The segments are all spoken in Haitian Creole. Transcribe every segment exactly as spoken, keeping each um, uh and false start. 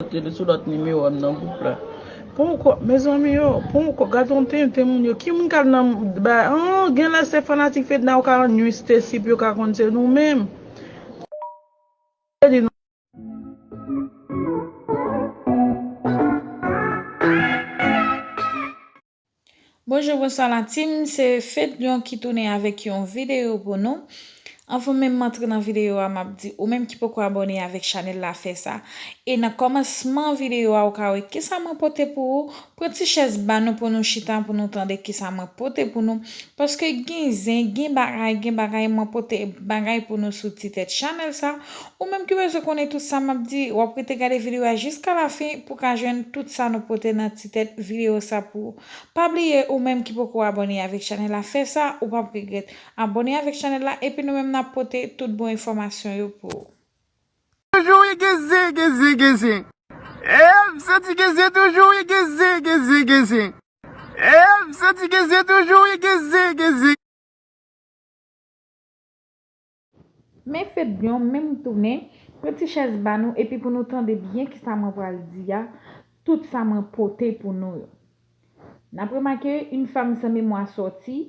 Sou lòt nimewo m nan gwoup la. Poko, mezanmi yo, poko, gade yon tenten moun yo. Ki moun k al nan ba, an, genlè se fanatik Fedna yo ka nan Stacy pou yo ka konn se nou menm. Bonjou, bonswa la team, se Fedlion ki tounen avèk yon videyo pou nou. Anvan menm m antre nan videyo a, m ap di ou menm ki poko abòne avèk chanèl la, fè sa. E nan kòmansman videyo a, ou ka wè kisa mwen pote pou ou. Pran ti chèz ba nou pou nou chita, pou nou tande kisa mwen pote pou nou. Paske gen zen, gen bagay, gen bagay, mwen pote bagay pou nou sou ti tèt chanèl sa. Ou menm ki bezwen konnen tout sa m ap di, w ap rete gade videyo a jiska lafen pou ka jwenn tout sa nou pote nan ti tèt videyo sa pou ou. Pa bliye, ou menm ki poko abòne avèk chanèl la, fè sa, ou p ap regrèt. Abòne avèk chanèl la, epi nou menm n ap pote tout bon enfòmasyon yo pou ou. Toujou wi, gen zen, gen zen, gen zen. E, m santi gen zen toujou wi, gen zen, gen zen, gen zen. E, m santi gen zen toujou wi, gen zen, gen zen. Men Fedlion menm tounen, pran ti chèz ba nou, epi pou nou tande byen kisa mwen pral di a, tout sa mwen pote pou nou yo. N ap remake, Une femme sans mémoire sòti,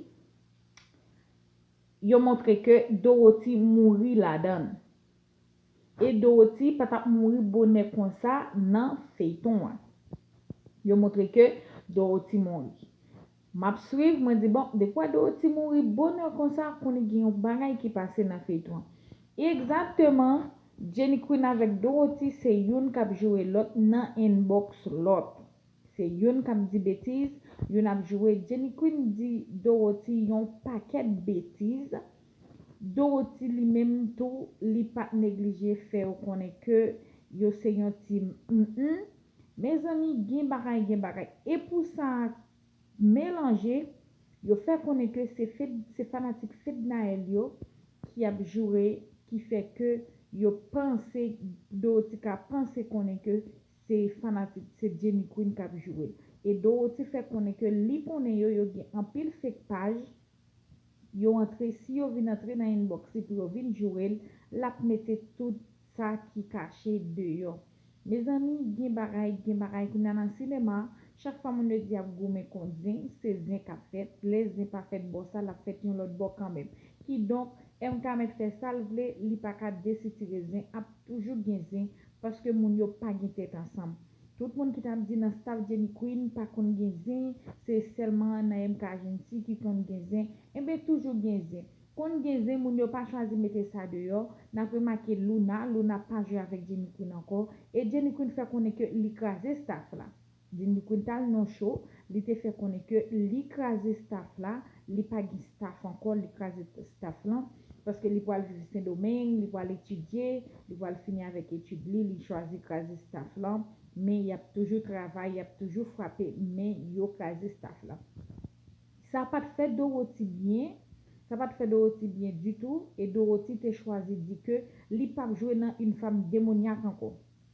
yo montre ke Dorothy mouri ladan l. E Dorothy pa t ap mouri bonè konsa nan feyton an. Yo montre ke Dorothy mouri. M ap swiv, mwen di, bon, depi w wè Dorothy mouri bonè konsa, konnen gen yon bagay ki pase nan feyton an. Egzakteman, Jenny Queen avèk Dorothy se youn k ap joure lòt nan inbox lòt. Se youn k ap di betiz, youn ap joure. Jenny Queen di Dorothy yon pakèt betiz. Dorothy li menm tou, li pa t neglije fè yo konnen ke yo se yon team. Mm, mm. Mezanmi, gen bagay, gen bagay. E pou sa melanje, yo fè konnen ke se Fed, se fanatik Fednaelle yo ki ap joure, ki fè ke yo panse, Dorothy ka panse konnen ke se fanatik, se Jenny Queen k ap joure. E Dorothy fè konnen ke li konnen yo, yo gen anpil fake paj, yo antre, si yo vin antre nan inbox li pou yo vin joure l, l ap mete tout sa ki kache deyò. Mezanmi, gen bagay, gen bagay. Kounye a nan sinema, chak fwa moun yo di y ap goumen kont zen, se zen k ap fèt. Lè zen pa fèt bò sa, l ap fèt yon lòt bò kanmenm. Kidonk, M K mèt fè sa l vle, li pa ka desitire zen, ap toujou gen zen, paske moun yo pa gen tèt ansanm. Tout moun ki t ap di nan staff Jenny Queen pa konn gen zen, se sèlman nan M K Agency ki konn gen zen. Enben, toujou gen zen. Konn gen zen, moun yo pa chwazi mete sa deyò. N ap remake Luna, Luna pa jwe avèk Jenny Queen ankò. E Jenny Queen fè konnen ke li kraze staff la. Jenny Queen t al nan show, li te fè konnen ke li kraze staff la, li pa gen staff ankò, li kraze staff lan, paske li pral viv Sendomeng, li pral etidye, li pral fini avèk etid li, li chwazi kraze staff lan, men y ap toujou travay, y ap toujou frape, men yo kraze staff lan. Sa pa t fè Dorothy byen, sa pa t fè Dorothy byen ditou, e Dorothy te chwazi di ke li p ap jwe nan Une femme démoniaque ankò.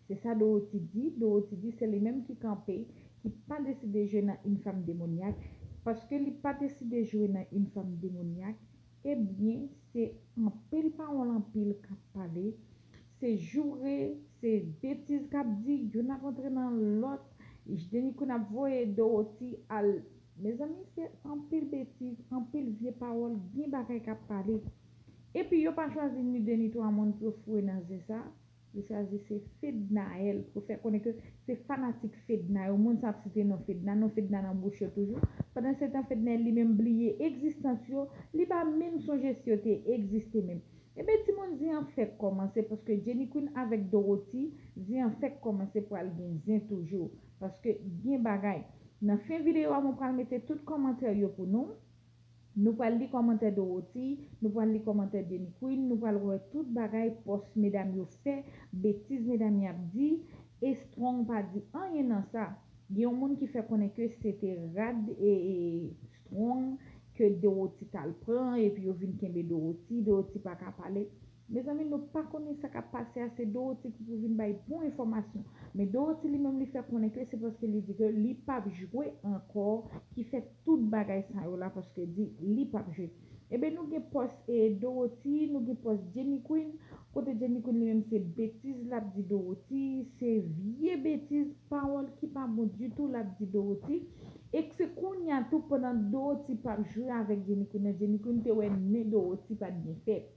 Se sa Dorothy di. Dorothy di se li menm ki kanpe, ki pa deside jwe nan Une femme démoniaque, paske li pa deside jwe nan Une femme démoniaque, ebyen, se anpil pawòl anpil k ap pale, se joure, se betiz k ap di, youn ap antre nan lòt, Jenny Queen ap voye Dorothy al. Mezanmi, se anpil betiz, anpil vye pawòl, gen bagay k ap pale. Epi yo pa chwazi ni de ni twa moun pou yo foure nan zen sa. Yo chwazi se Fednaelle pou yo fè konnen ke se fanatik Fedna yo. Moun sa ap site non Fedna, non Fedna nan bouch yo toujou. Pandan se tan Fednaelle li menm bliye egzistans yo, li pa menm sonje si yo te egziste menm. Ebyen timoun, zen an fèk kòmanse paske Jenny Queen avèk Dorothy, zen an fèk kòmanse pral gen zen toujou. Paske gen bagay. Nan fen videyo a mwen pral mete tout kòmantè yo pou nou. Nou pral li kòmantè Dorothy, nou pral li kòmantè Jenny Queen, nou pral wè tout bagay pòs medam yo fè, betiz medam y ap di, e Strong pa di anyen nan sa. Gen yon moun ki fè konnen ke se te rad e, e Strong ke Dorothy t al pran, epi yo vin kenbe Dorothy, Dorothy pa ka pale. Mezanmi, nou pa konnen sa k ap pase a, se Dorothy ki pou vin bay bon enfòmasyon. Men Dorothy li menm li fè konnen ke se paske li di ke li p ap jwe ankò ki fè tout bagay sa yo la, paske di li p ap jwe. Ebyen nou gen pòs e Dorothy, nou gen pòs Jenny Queen, Kote Jenny Queen li menm se betiz l ap di Dorothy, se vye betiz, pawòl ki pa bon ditou l ap di Dorothy. E se kounye a tou pandan Dorothy p ap jwe avèk Jenny Queen nan, Jenny Queen te wè nen Dorothy pa t byen fèt.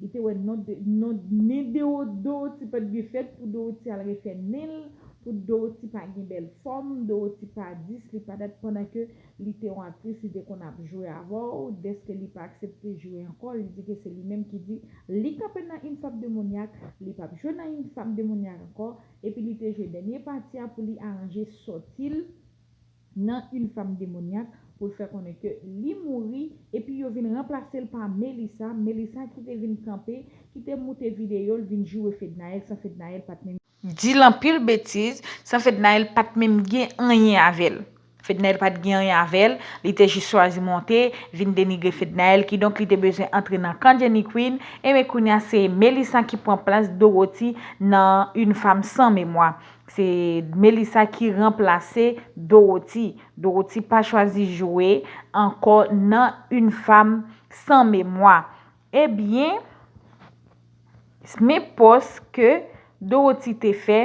Li te wè non de, non, nen Doro, Dorothy pa t byen fèt pou Dorothy al refè nen l, pou Dorothy pa gen bèl fòm, Dorothy pa dis, li pa dat pandan ke li te yon aktris, li te konn ap jwe avè w, dèske li pa aksepte jwe ankò, li di ke se li menm ki di, li kanpe nan Une femme démoniaque, li p ap jwe nan Une femme démoniaque ankò, epi li te jwe dènye pati a pou li aranje sòti l nan Une femme démoniaque pou l fè konnen ke li mouri, epi yo vin ranplase l pa Melissa, Melissa ki te vin kanpe, ki te moute videyo l vin joure Fednaelle, san Fednaelle pa t menm di l anpil betiz, san Fednaelle pa t menm gen anyen avè l. Fednaelle pa t gen anyen avè l, li te jis chwazi monte, vin denigre Fednaelle, kidonk li te bezwen antre nan kan Jenny Queen, ebyen kounye a se Melissa ki pran plas Dorothy nan Une femme sans mémoire. Se Melissa ki ranplase Dorothy. Dorothy pa chwazi jwe ankò nan Une femme sans mémoire. Ebyen, men pòs ke Dorothy te fè,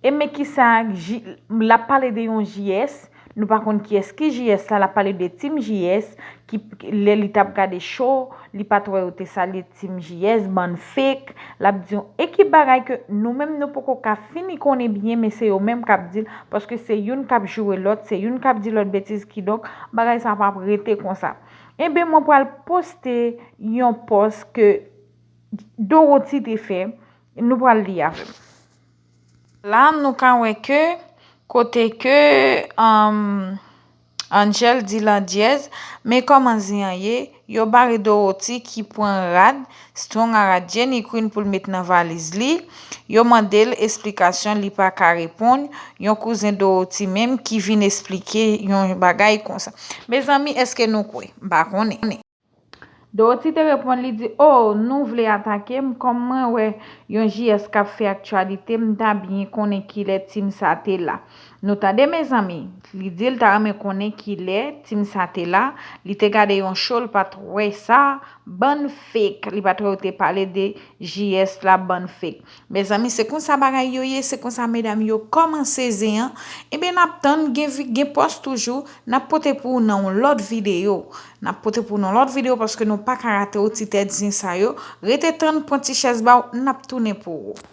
e men kisa J-, l ap pale de yon J S, nou pa konn kiyès ki J S la, l ap pale de Team J S, ki, lè li t ap gade show, li pa t wè yo te salye Team J S, bann fake, l ap di yon ekip bagay ke nou menm nou poko ka fini konnen byen, men se yo menm k ap di l, paske se youn k ap joure lòt, se youn k ap di lòt betiz, kidonk bagay sa p ap rete konsa. Enben, mwen pral poste yon pòs ke Dorothy te fè, nou pral li avè m. La, nou ka wè ke kote ke, um, Angel di Landyèz, men kòman zen an ye, yo bare Dorothy ki pran rad, Strong a rad Jenny Queen pou l met nan valiz li, yo mande l esplikasyon, li pa ka reponn, yon kouzen Dorothy menm ki vin esplike yon bagay konsa. Mezanmi, èske nou kwè? M pa konnen. Dorothy te reponn, li di, "O, nou vle atake m? Kòm mwen wè yon J S k ap fè aktyalite, m ta byen konnen kilè team sa te la." Nou tande, mezanmi? Li di l ta renmen konnen kilè team sa te la. Li te gade yon show, l pa t wè sa. Bann fake. Li pa t wè yo te pale de J S la, bann fake. Mezanmi, se konsa bagay yo ye, se konsa medam yo kòmanse zen an. Ebyen, n ap tann, gen vi-, gen pòs toujou. N ap pote pou ou nan yon lòt videyo. N ap pote pou nou lòt videyo paske nou pa ka rate yon ti tèt zen sa yo. Rete tann, pran ti chèz ba w, n ap tounen pou ou.